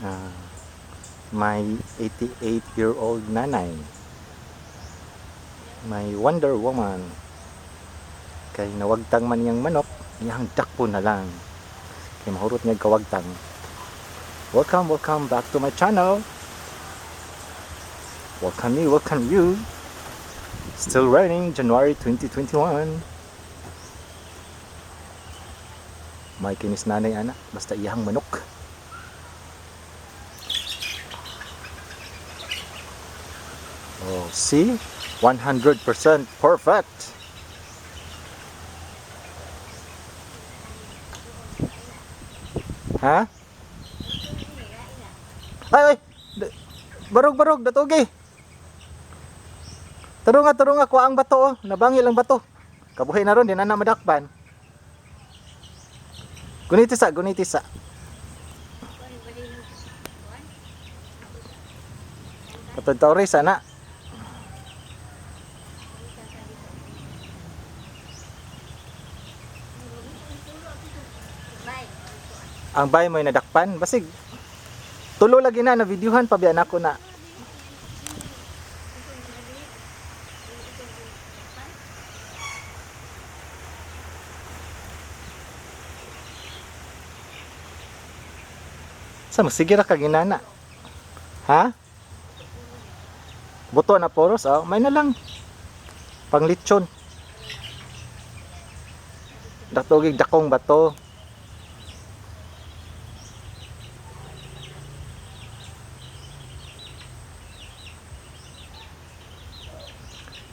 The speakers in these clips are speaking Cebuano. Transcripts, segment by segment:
Ah, my 88-year-old nanay. My Wonder Woman. Kay nawagtang man niyang manok, iyang dakpo na lang. Kay mahurot niya kawagtang. Welcome, welcome back to my channel. Welcome me, welcome you. Still raining, January 2021. May kinis nanay ana, basta iyang manok. Oh, see? 100% perfect. Ha? Ay, ay! Barog, barog, datugi. Tarunga, tarunga, kuha ang bato, oh. Nabangil ang bato. Kabuhi na ron, di na na madakpan. Guniti sa, guniti sa. Katod tauri sana. Ang bay mo'y nadakpan. Basig, tulo lagi na, na-videohan pa biyan ako na. Sa magsige ra ka ginana. Ha? Buto na poros, oh. May na lang. Panglitsyon. Datugig dakong bato.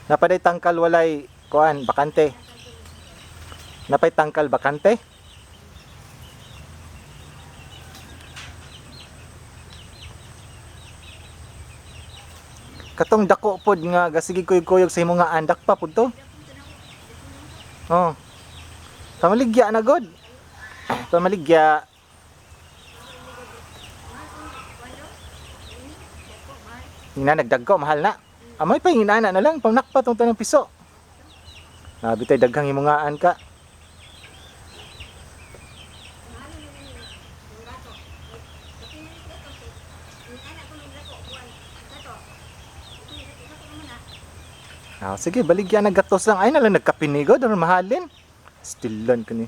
Napaday tangkal walay kuan bakante. Napay tangkal bakante. Katong dako pod nga gasige kuyog-kuyog sa imong nga andak pa pud to. Oh. Pamaligya na god. Pamaligya. Ina nagdagko mahal na. Amay pa inana na lang pangnakpa tong tanang piso. Nabi tay daghang imungaan ka. Ah, sige, baligya na gatos lang. Ay na lang nagkapinigo, dahil mahalin. Stillan ka ni.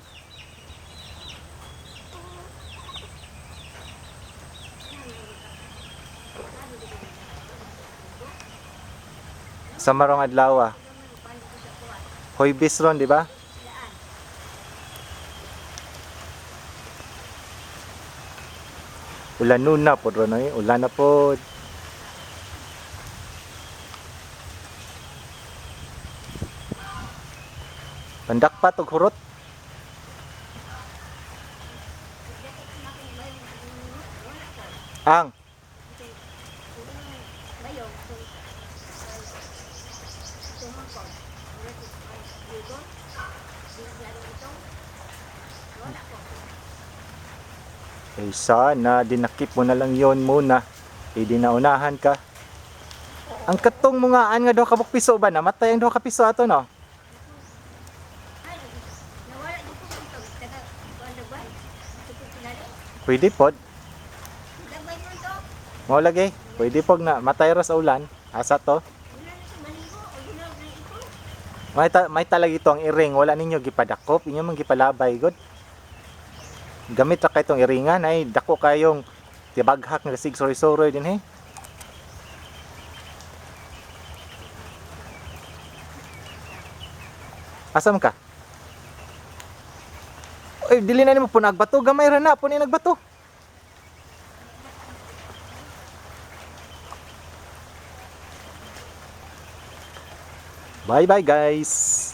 Sa marong adlaw. Hoybis ron, di ba? Ulan nun na po ron eh. Ulan na po. Pandak pa tog hurot. Ang eh sana dinakip mo na lang yon muna. Eh di naunahan ka. Ang katong mungaan nga duha ka buok piso ba namatay ang duha ka piso ato no? Pwede pod. Mao lagi. Pwede pog na matay ra sa ulan. Asa to? May talagi ito ang iring. Wala ninyo gipadakop. Inyo man gipalabay god. Gamit ra kay itong iringan ay dako kayong tibaghak nga sig soroy-soroy din eh. Asa man ka? Oy, dili na nimo punag bato, gamay ra na puni nagbato. Bye bye guys.